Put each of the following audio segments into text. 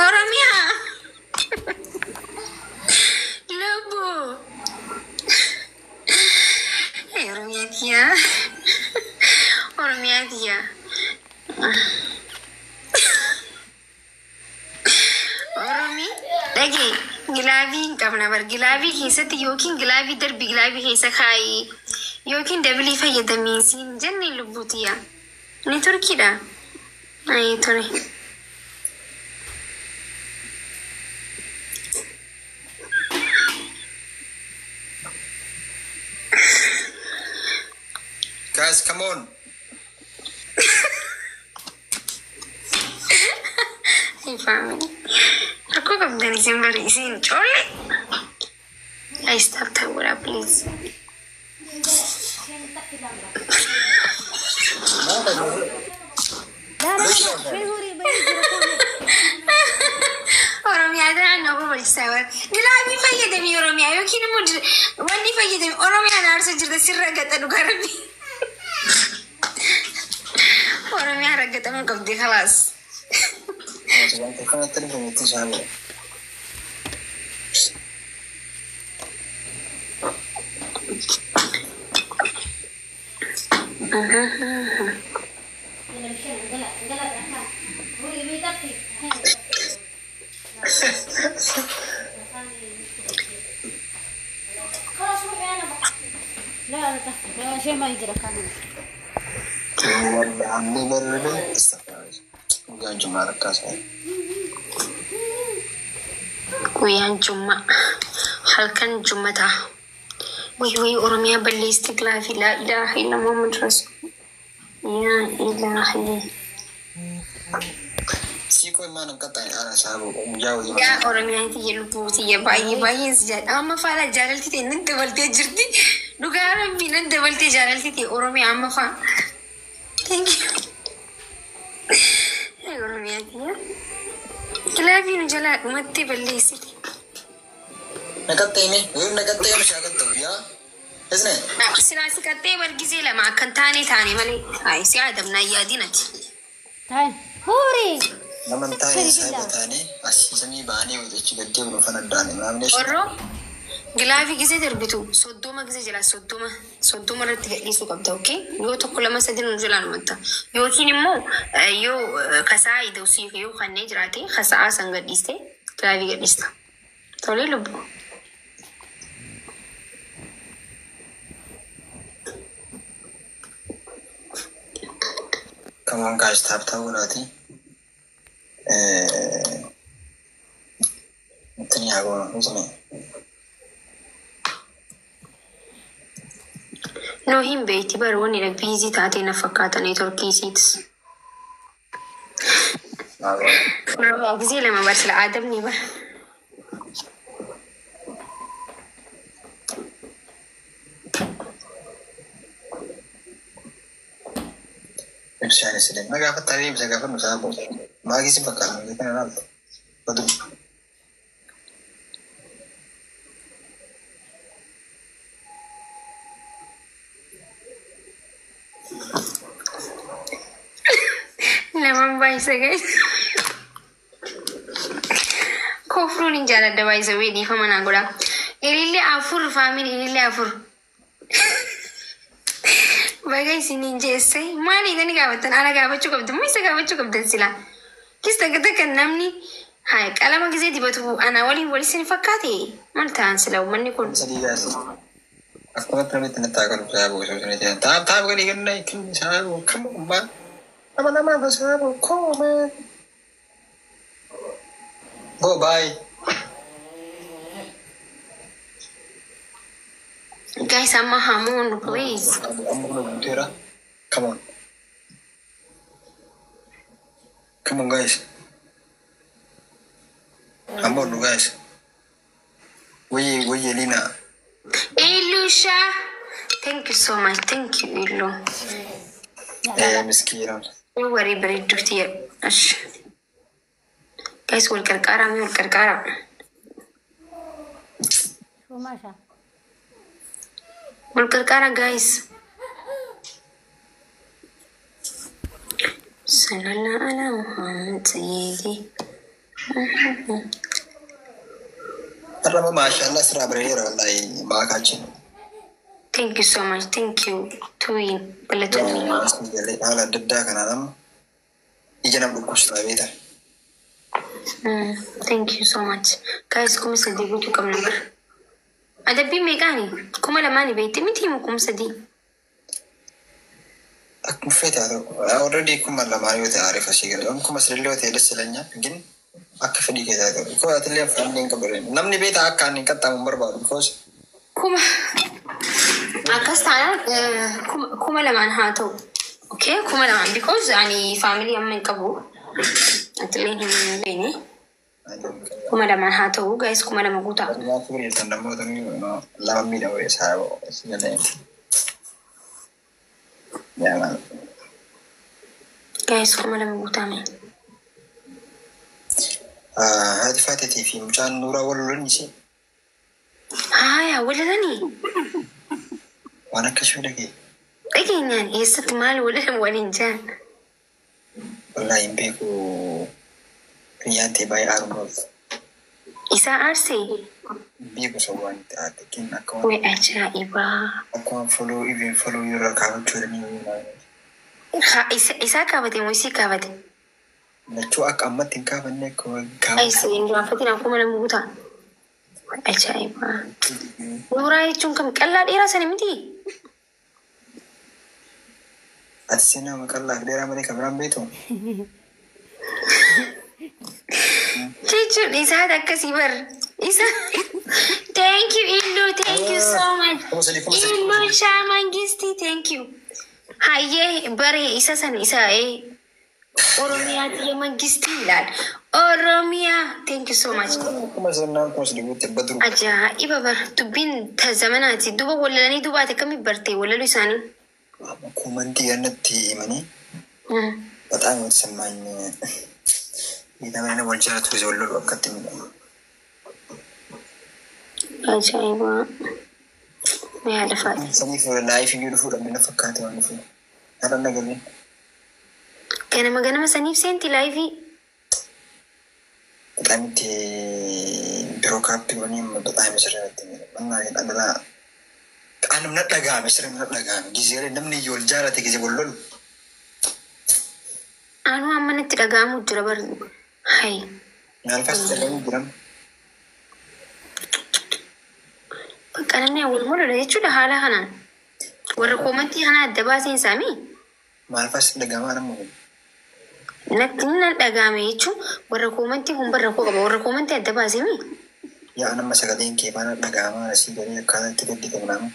Oromiyaa. Lubbuu. Oromiyaa kiyyaa. Oromiyaa kiyyaa. Oromii dhagee glove hin qabna bar. Glove keessatti yookiin glove darbi, glove keessa kaayii yookiin double fayyadamii siin jenne lubbuutiyya. Ni turkiidha. Ayi ture. Guys, come on. Hey family. Rakkoo qabdan isin bari isin coolle. I stop ta'uudha, please. لا لا لا، في هوري بيجي. Oromiyaa ta'an nama balchisaa bara. Glove fayyadamii Oromiyaa yookiin immoo wanni fayyadamii Oromiyaan aarsa jirta sirra gaxa dhugaa rabbi. Oromiyaa raggatamuu qabdi khalaas. Wanta kanatti dhufe saaba. هوري بيطفي. خلاص روحي، انا بطفي. لا لا طفي شيء ما يدرك انا. Warri barree guyyaan jumaa rakkaasa. Guyyaan jummaa halkan jummataa. Way way, Oromiyaa balleessitti glove. Laa ilaaha illa Muhammad rasul. Yaa ilaahi. Siikoo imaan hin qaxxaane ana saaba guyyaa hojii. Yaa Oromiyaa tiyya, lubbuu tiyya, baay'ee baay'een si jaalladha. Amma faala jaalalti ta'e nan dabaltee jirti. Dhugaa rabbii nan dabaltee jaalalti ta'e Oromiyaa amma faa. Thank you. Yaa Oromiyaa tiyya. Glove nu jalaa dhumattee balleessite. Naqaxxeeme yoo naqaxxeeme shaaqaxxu yaa isne. Silaa si qaxxee bargisee lama akkan taane taane malee. Ay si aadamnaa yaadinati. تعال هوري. Nama hin taane saayiba taane asii samii baanee hojjechuu gaddee bunu fanaddaane maamne. Orroo glove gisee darbitu 30 gisee jala 30 30 irratti gadhiisuu qabda, okay? Yoo tokko lama sadi nu jalaa dhumatta. Yookiin immoo yoo kasaa ida'u yoo kanneen jiraate kasaa san gadhiiste glove gadhiista. Tolee lubbu. Come on guys, tap tap godhaati. Intini haa goonu isne. Noo hin beekti bar wanni dha busy taatee na fakkaata network isiitis. Haa goonu. Oromiyaa gisee lama bar sila aadamni bar. Ibsaan isin na gaafatta ibsa gaafannu saaba. Maagisi fakkaata kana laalta. Badu. Lamaan baay'isa guys. Kofruun hin jaaladha baay'isa wee dhiifama naa godha. Ilillee afur family, ilillee afur. Baga isiniin jeesse maali itani gaafattan? Ana gaafachuu qabdan moo isa gaafachuu qabdan sila? Kis takka takka namni haa qalama gisee dibatu ana waliin wal isin fakkaate maal ta'an sila uummanni kun? Sadii gaasi. Akkumatti namni itti natti haa galu saaba osoo isin jedhan. Tap tap godhi kenna kenni saaba come on man. Nama namaaf saaba come on man. Go bye. Guys, amma hamuun please. Amma kun guuteera. Come on. Come on guys. Amma nu guys. Wayye wayye Lina. Ilusha. Thank you so much. Thank you, Ilu. Eh miskiina. Don't worry, bareedduuti. Ash. Guys, wal qarqaaraa mee wal qarqaaraa. شو ما شاء. Wal qarqaara guys. Sallallahu ala Muhammad sayyidi. Har'a maashaallah sirraa bareedeera wallaahi maakaachin. Thank you so much. Thank you. Tuyin. Galatoomii. Haala adda addaa kanaan amma ija nam dhukkubsataa beekta. Thank you so much. Guys, 3,000 guutuu qabna bar. Adabbiin meeqaani? 2,000 beekte miti himu 3,000. Akkuma feete haa ta'u. Already 2,000 yoo ta'e ariif asii gala. 3,000 yoo ta'e dassalanya gin akka fedhii kee haa ta'u. Koo atillee afaan hin qabu. Namni beektaa akka inni hin qaxxaamu hin barbaadu. Because Kuma akkas taanaan 2,000 haa ta'u. Okay, 2,000 because ani family amma hin qabu. Atillee hin beekne. 2,000 haa ta'u guys, 2,000 guutaa. Gaafa bareedan namoota lama miidhamu isaa asii galee. Yaa maal. Guys, 2,000 guutaa mee. Haati faateetii fi mucaan Nuuraa wal lolan ishee Haaya, walalanii. Waan akkasii dhagee. Dhageenyaan eessatti maal waliin waliin jaan? Wallaahi hin beeku, hiriyyaan ta'e baay'ee aaruun ooltu. Isaa aarsee? Beeku isa waan itti aarte kin akka waan Way ajaa'ibaa. Akka waan follow even follow irra kaafachuu jedhanii. Isaa kaafate moo isii kaafate? Lachuu akka ammatti hin kaafanne akka waan Ay, hin gaaffatina, 2,000 guutaa. Ajaa'ibaa. Nuuraa jechuun kam, qallaa dheeraa sana miti? Ati seenaa maqallaa fi dheeraa malee kan biraan beektu? Jechuun isaati akkasii bar. Isa. Thank you, Illu. Thank you so much. 3,000, 3,000. Illu Shaamangisti. Thank you. Hayyee bare isa san isa Oromiyaa tiyya Mangisti ilaal. Oromiyaa. Thank you so much. 3,000 3,000 guutte badru. Ajaa'iba bar, dubbiin ta zamanaati. Duuba walalanii duubaate akkamitti barte walaluu isaanii? Comment yannatti himanii በጣም የተሰማኝ የተመነ ወልጀረቱ ይዘወለሉ akkatti miidhamu. Ajaa'iba. Mee haala faati. Saniif live iyyuu dhufuu dhabde na fakkaate waan dhufu. Har'a nagalee. Ganama ganama saniif seenti live. በጣም itti broke up godhanii amma በጣም sirriitti miidhamu. Dhalaa qaanum na dhagahame, sirrii na dhagahame. Gizee namni wal jaalate gizee wal lolu. Anuu amma natti dhaga'amu jira bar. Hai. Maal faas dhagahamu jiram. Bakka namni wal lola jechuudha haala kanaan. Warra comment kana adda baaseen isaanii. Maal faas dhagahamaa nama kun. Natti nan dhaga'ame jechuun warra comment kun barra koo qaba. Warra comment adda baasee. Yaa nama sagaleen kee faana dhagahamaa asii galee akkaataa itti gadditamu nama.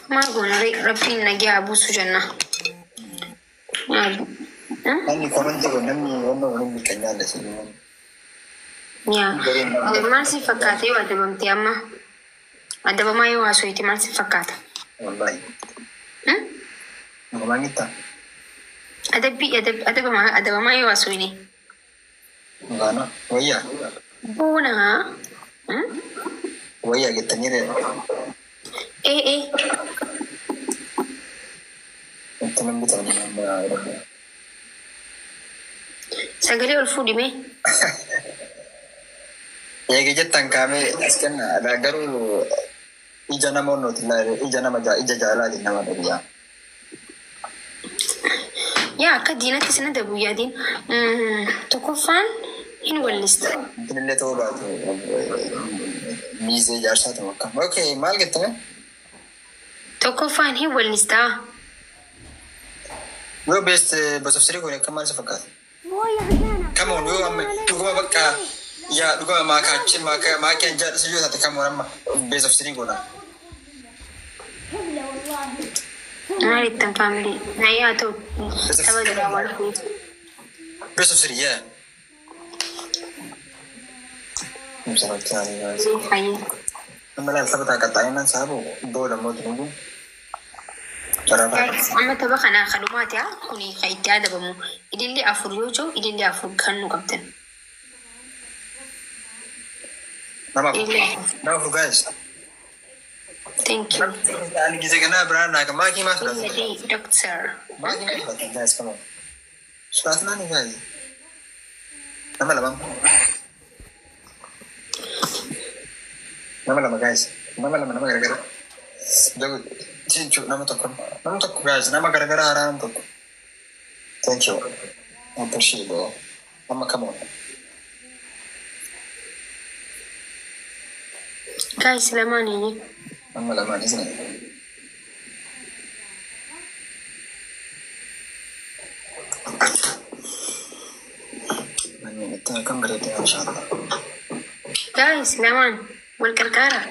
Maal goona ree, rabbiin nagaa buusu jenna. Maal? Namni comment kun namni wanna waliin biqilaa si. Yaa maal si fakkaata yoo adabamte amma? Adabamaa yoo haasofte maal si fakkaata? Wallaahi. Dhugumaan jettaa? Adabbii adabamaa adabamaa yoo haasofne. Dhugaana wayyaa. Boona. Wayyaa jettanii ree. Ee ee. Wanti namni bitan amma. Sagalee ol fuudhime. Eegi jettan kaamee as kenna garuu ija nama onnooti ija nama ija jaalaatiin nama dhabiyaa. Yaa akka diinatti sina dabu yaadiin tokkoffaan hin wallista. Illee ta'uu baatu miizee jaarsaa ta'u akkam. Okay, maal jettame? Tokkoffaan hin wallistaa. Yoo best best of three kun akka maal si fakkaata? Come on, yoo amma dhuguma bakka yaa dhuguma maakaachi maakeen jaadhisu yoo taate, come on, amma best of three goona. Maal ittiin family? Na yaa ta'u tapha duraa wal fuutu. Best of three, yeah. Fayyee. Amma laal tapha qaxxaa'inaan saabu iddoo lammoota hunduu. Amma tapha kana kanumaati haa kuni kan itti adabamu. Ililli afur yoo jiru ililli afur kan nu qabdan. Nama afur. Nama afur, guys. Thank you. Ani gisee kanaa biraan naa kan maakii maa sodaatan? Lady doctor. Maakii maa sodaatan guys, come on. Sodaatinaa ni guys. Nama lama. Nama lama guys. Nama lama nama garagara. Jechuun nama tokko. Nama tokko guys. Nama garagara haaraa nama tokko. Thank you. I appreciate bro. Amma come on. Guys, lamaan eenyu? Amma lamaan isina. Manneen itti kan bareedee mashallah. Guys, lamaan wal qarqaara.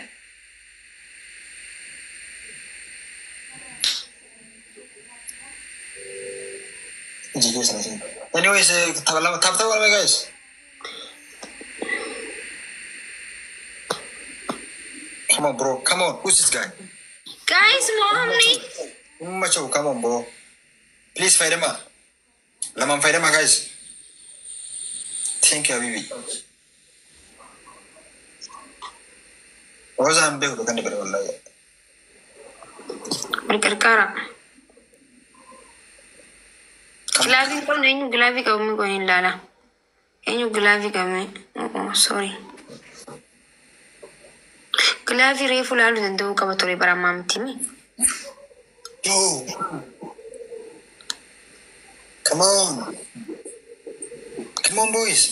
Iji keessa na seenu. Anyways, tapha lama tapha tapha lama guys. Come on bro, come on. Who's this guy? Guys, mohamni. Macho, come on bro. Please fayyadama. Lamaan fayyadama guys. Thank you Habibi. Roozaan beeku kan dabale wallahi. Wal qarqaara. Gilaavii qabnu eenyu gilaavii qabnu kun hin ilaala. Eenyu gilaavii qabne? Oh, sorry. Gilaavii reefu ilaaluu danda'uu qaba ture bara ammaa miti mi? Yo. Come on. Come on boys.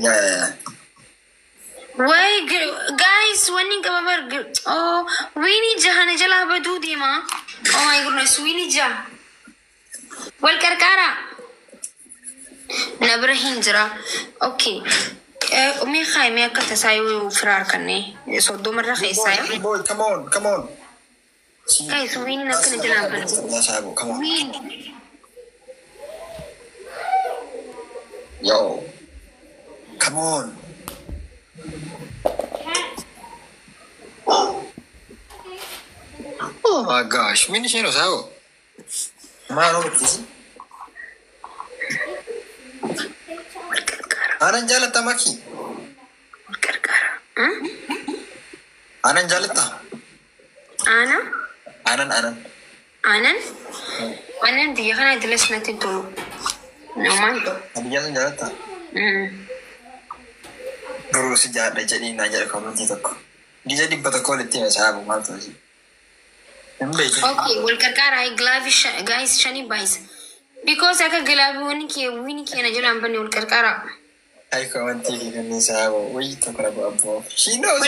Yeah. Way guys, wanni qaba bar oh wiini jahana jalaa baduu deema. Oh my goodness, wiini jaha. Wal qarqaara. Na bira hin jira. Okay. Mee kaayimee akka tasaa yoo fira harkanne 30rra keessaa yoo. Boy, come on, come on. Guys, wiini akkana jalaa badu. Yeah, Saibo, come on. Wiini. Yo. Come on. Oh my gosh, mini isheen osoo maal hojjisi? Wal qarqaara. Aanan jaalatta maki? Wal qarqaara. Aanan jaalatta? Aana? Aanan aanan. Aanan? Aanan biyya kana idilees natti tolu. Namaan ta'u. Biyya sun jaalatta? Garuu si jaadha jedhii naa jedha koomentii tokko. Gija 100 walitti hime saabu maal ta'u? Hin beeku. Okay, wal qarqaara gilaavii guys shanii baay'isa. Because akka gilaaviiwwan kee wiini kee na jalaan banne wal qarqaara. Ay koomentii fi kanneen saabu wayii tokko na bu'aa. She knows.